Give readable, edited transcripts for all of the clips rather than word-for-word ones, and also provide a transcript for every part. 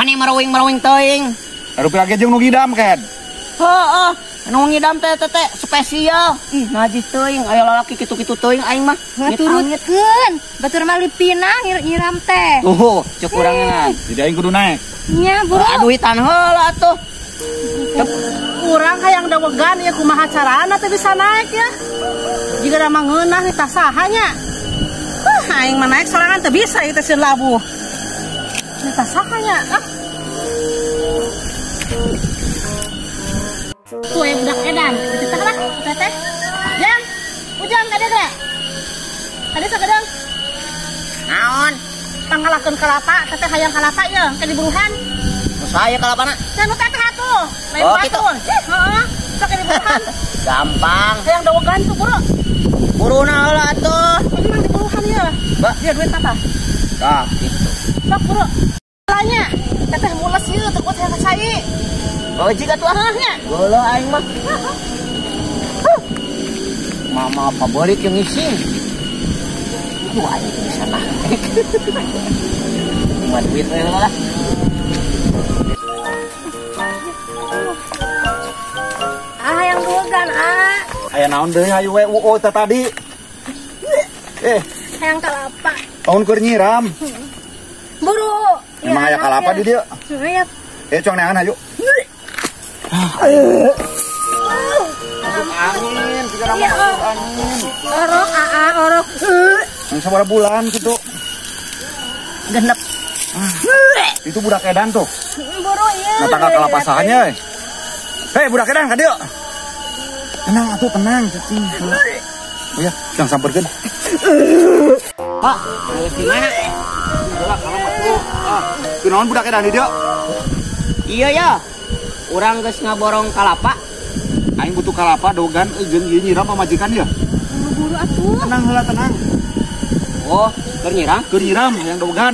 Mani marawing-marawing teuing. Rupiah ge jeung nu ngidam ken. Heeh, nu ngidam teh teh spesial. Ih, najis teuing aya lalaki kitu-kitu teuing aing mah. Ngaturutkeun. Batur mah lipina nyiram teh. Tuh, cek urangan. Jadi aing kudu naik. Nya, buru. Duitan heula atuh. Urang hayang dawegan ya kumaha carana teh bisa naik ya. Jiga da mangeunah tah saha nya. Aing mah naik sorangan teu bisa ieu teh sieun labuh. Tah saha nya. Ah. Tuh ya budak edan, dititah lah teteh. Jang, ujang kade teh. Kade sakedeng. Naon? Pangalakeun kalapa, teteh hayang kalapa ieu, ke diburuhan. Nu saya kalapana? Teh nu teteh atuh. Lain oh, gitu. Heeh, sok ke diburuhan. Gampang. Hayang dawegan tuh buru. Buruna heula atuh. Memang diburuhan ieu. Mbak, ieu duit apa? Tah, gitu. Sok buru. Lanya, teteh mules ieu teu kuat hayang cai. Oh, jika tuh ahnya. Bola aing mah. Mama favorit yang ngising. Wah, aing bisa naik. Cuma duit we lah. Ah, yang duegan, ah. Aya naon deui hayu we UO teh tadi. Hayang kalapa. Tahun keur nyiram. Buru. Emang aya kalapa di dieu? Heeh, ya. Cuang neangan hayu. Masuk angin, segera masuk angin. Orok, aa, orok. Yang sabaraha bulan gitu. Genep. Itu budak edan tuh. Buru ieu. Nah, tanggal kalapa sahanya. Hei, budak edan ka dieu. Tenang atuh, tenang, cicing. Oh ya, jangan samperkeun. Pak, geus di mana? Heula kalem atuh. Ah, kunaon budak edan di dieu? Iya ya. Urang geus ngaborong kalapa. Aing butuh kalapa dogan jeung ieu nyiram pamajikan ya. Buru-buru atuh. Tenang heula tenang. Oh, keur nyiram? Keur nyiram hayang dogan.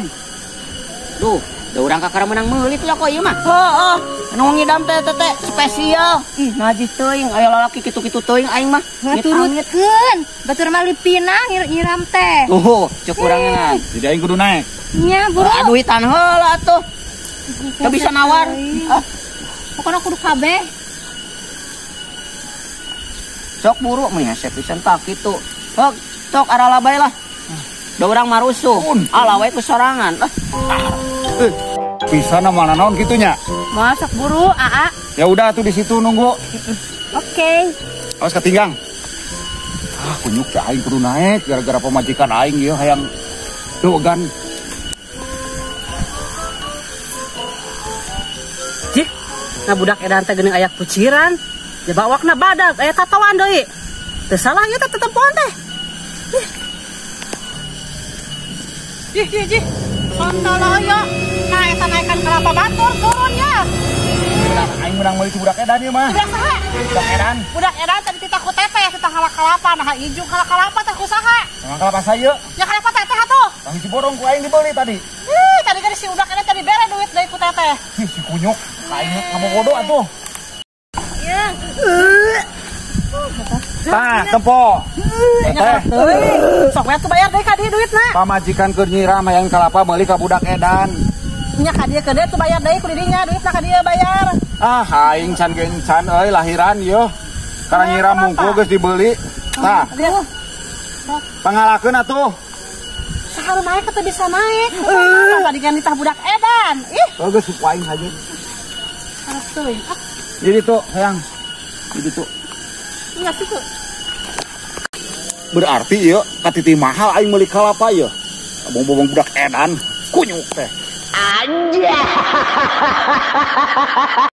Duh, da urang kakara menang meuli teh kok ieu mah. Heeh, nu ngidam teh teh spesial. Ih, najis teuing aya lalaki kitu-kitu teuing aing mah. Ngaturutkeun. Batur mah lipina nyiram teh. Tuh, cek urangan. Jadi aing kudu naik. Nya, buru. Duitan heula atuh. Teu bisa nawar. Ah. Pokoknya kudu kabeh. Sok buru mah hese pisan tah kitu. Sok, sok arala bae lah. Da urang marusuh. Ala we ku sorangan. Bisa nama naon kitunya? Masak buru, aa. Ya udah tuh di situ nunggu. Oke. Awas ketinggang. Ah, kunyuk teh aing kudu naik gara-gara pamajikan aing ieu hayang dogan. Nah budak edan teh geuning aya kuciran, jaba awakna badag, aya tatoan deui. Teu salah ieu teh tetempoan teh. Ih, ih, ih. Sontoloyo. Nah eta naekan kelapa batur turun ya. Aing menang meuli si budak edan ieu mah. Budak saha? Budak edan. Budak edan tadi titah ku teteh, titah halak kalapa, nah ijung halak kalapa teh ku saha? Emang kalapa saya? Ya kalapa teteh atuh. Tang si borong ku aing dibeli tadi. Ih, tadi kan si budak edan tadi bere duit deui ku teteh. Ih, si kunyuk. Aing kamu bodoh atuh. Ya. Tah, tempo. Teteh. Sok we atuh bayar deui ka dieu duitna. Pamajikan keur nyiram hayang kalapa meuli ka budak edan. Nya ka dieu keun tuh bayar deui ku didinya duitna ka dieu bayar. Ah, aing can ge can euy lahiran ieu. Karena nyiram mungkul geus dibeli. Tah. Pangalakeun atuh. Saha naik teu bisa naik. Tadi kan ditah budak edan. Ih. Oh geus ku aing haja. Jadi tuh, sayang. Jadi tuh. Enggak tuh. Berarti ieu katiti mahal aing meuli kalapa ieu. Bong-bong budak edan kunyuk teh. Anjay.